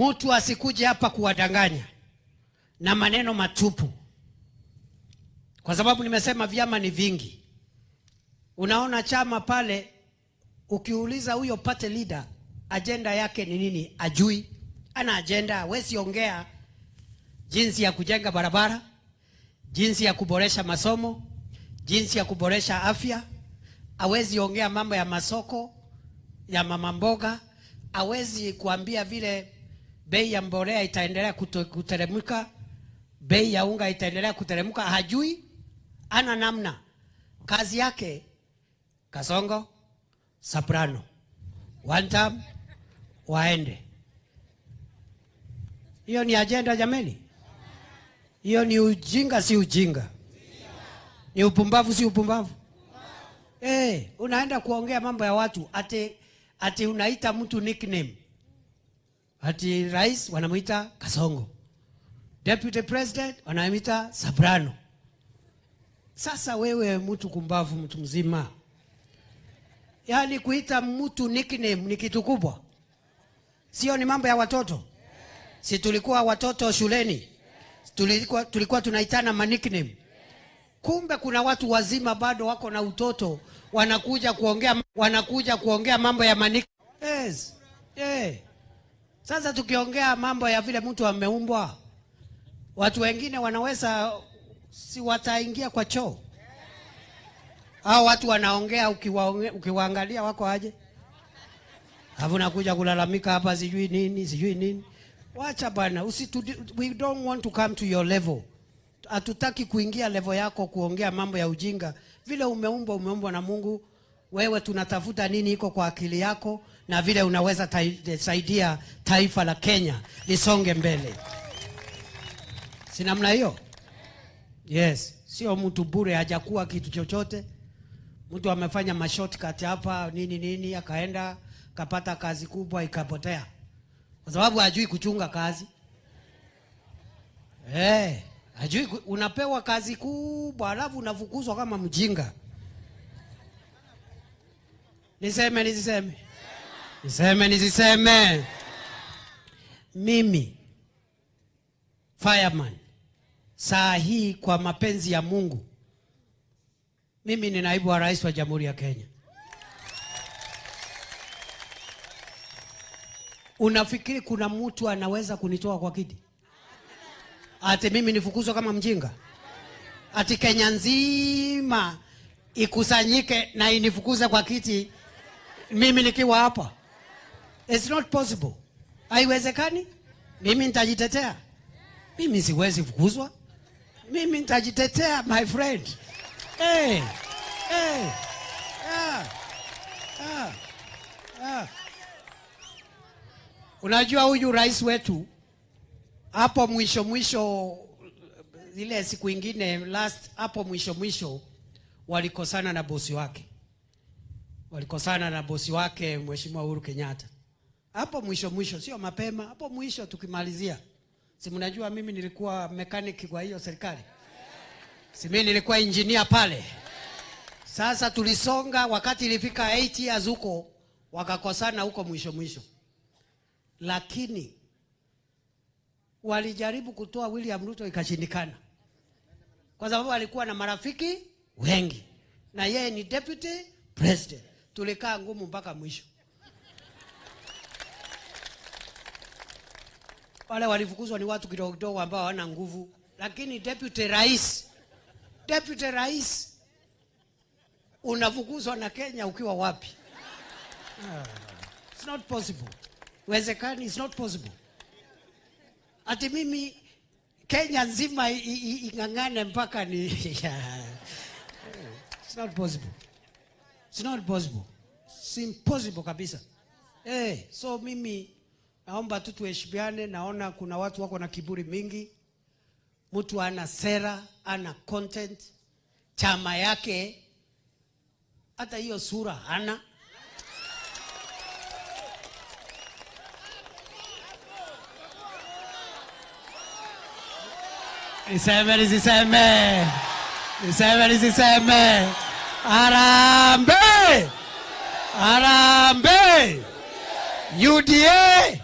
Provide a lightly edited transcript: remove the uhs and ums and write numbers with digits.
Mtu asikuje hapa kuwadanganya na maneno matupu, kwa sababu nimesema vyama ni vingi. Unaona chama pale, ukiuliza huyo party leader agenda yake ni nini, ajui. Ana agenda, hawezi ongea jinsi ya kujenga barabara, jinsi ya kuboresha masomo, jinsi ya kuboresha afya. Hawezi ongea mambo ya masoko ya mama mboga, hawezi kuambia vile bei ya mbolea itaendelea kuteremka, bei ya unga itaendelea kuteremka. Hajui, ana namna. Kazi yake Kasongo, Soprano, one time waende. Hiyo ni agenda jameni? Hiyo ni ujinga si ujinga? Ni upumbavu si upumbavu? Unaenda kuongea mambo ya watu ati unaita mtu nickname. Ati rais wanamuita Kasongo, deputy president wanamuita Soprano. Sasa wewe mtu kumbavu, mtu mzima, yaani kuita mtu nickname ni kitu kubwa? Sio ni mambo ya watoto? Si tulikuwa watoto shuleni, tulikuwa tunaitana ma nickname. Kumbe kuna watu wazima bado wako na utoto, wanakuja kuongea mambo ya ma nickname. Yes. Sasa tukiongea mambo ya vile mtu ameumbwa, watu wengine wanaweza si wataingia kwa choo. Hao watu wanaongea, ukiwaangalia wako aje? Alafu nakuja kulalamika hapa sijui nini, sijui nini. Wacha bana, we don't want to come to your level. Hatutaki kuingia level yako kuongea mambo ya ujinga. Vile umeumbwa, umeumbwa na Mungu. Wewe tunatafuta nini iko kwa akili yako na vile unaweza saidia taifa la Kenya lisonge mbele. Si namna hiyo? Yes, sio mtu bure hajakuwa kitu chochote. Mtu amefanya ma shortcut hapa nini nini, akaenda kapata kazi kubwa ikapotea. Kwa sababu hajui kuchunga kazi. Hajui unapewa kazi kubwa alafu unafukuzwa kama mjinga. Niseme nisiseme? Niseme nisiseme? Mimi fireman saa hii kwa mapenzi ya Mungu, mimi ni naibu wa rais wa Jamhuri ya Kenya. Unafikiri kuna mtu anaweza kunitoa kwa kiti? Ati mimi nifukuzwe kama mjinga? Ati Kenya nzima ikusanyike na inifukuze kwa kiti mimi nikiwa hapa? It's not possible. Haiwezekani. Mimi nitajitetea. Mimi siwezi fukuzwa. Mimi nitajitetea, my friend. Hey, hey. Ah. Ah. Ah. Unajua huyu rais wetu hapo mwisho mwisho, ile siku ingine last, hapo mwisho mwisho walikosana na bosi wake. Walikosana na bosi wake Mheshimiwa Uhuru Kenyatta. Hapo mwisho mwisho, sio mapema, hapo mwisho tukimalizia. Si mnajua mimi nilikuwa mechanic kwa hiyo serikali. Si mimi nilikuwa engineer pale. Sasa tulisonga, wakati ilifika 8 years huko wakakosana huko mwisho mwisho. Lakini walijaribu kutoa William Ruto ikashindikana. Kwa sababu alikuwa na marafiki wengi na yeye ni deputy president. Tulikaa ngumu mpaka mwisho. Wale walifukuzwa ni watu kidogo kidogo ambao hawana nguvu. Lakini deputy rais unafukuzwa na Kenya ukiwa wapi? It's not possible. Wezekani, it's not possible. Ati mimi Kenya nzima ingangane mpaka ni It's not possible. It's not possible. It's impossible kabisa. So mimi naomba tu tuheshimiane. Naona kuna watu wako na kiburi mingi. Mtu ana sera, ana content, chama yake hata hiyo sura hana. Niseme nisiseme? Niseme nisiseme? Harambee! Harambee! UDA!